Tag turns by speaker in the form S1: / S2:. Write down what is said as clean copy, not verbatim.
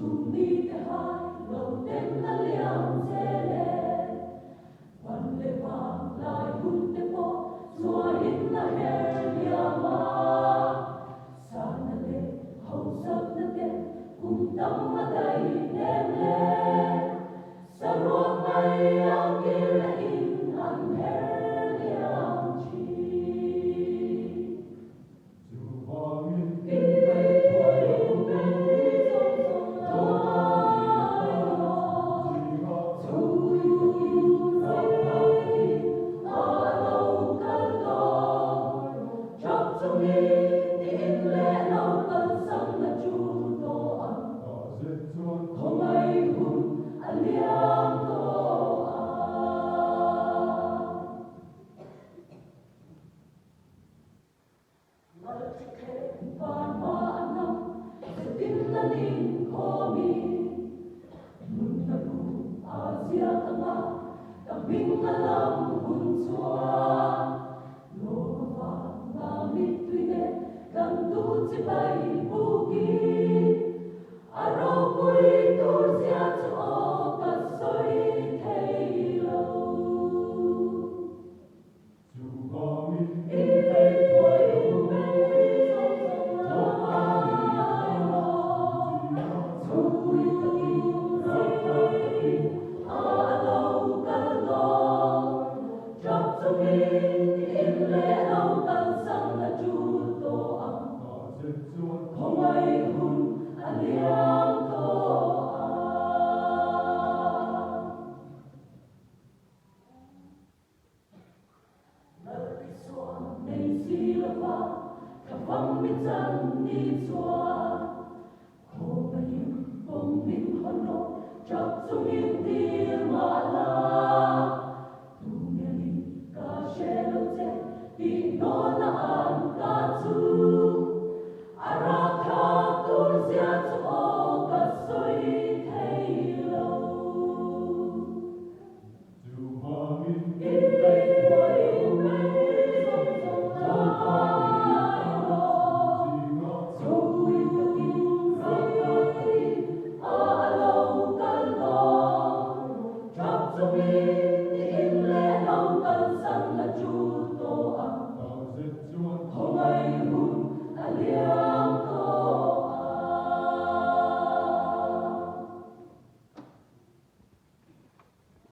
S1: Chung mite hai lo ten a liam zel e. Van leh vang lai hun te pawh chuahin a her liam a. Sana leh hausakna te kum tam a daih hnem le. Saruak mai a kir leh in an her liam thin.
S2: Chuvangin inpeih thuai rawh u, Dawhkan i hman zingah ropui takin, rapthlak takin
S1: a lo kal dawn. Chak chungin i in leh lo kalsan a chu tawh ang.
S2: Tah zet chuan
S1: khawngaih hun a liam tawh ang. Van hma a hnam zetin an inkhawm i, Nunna bu a ziak anga ka hming a lam hun chuan.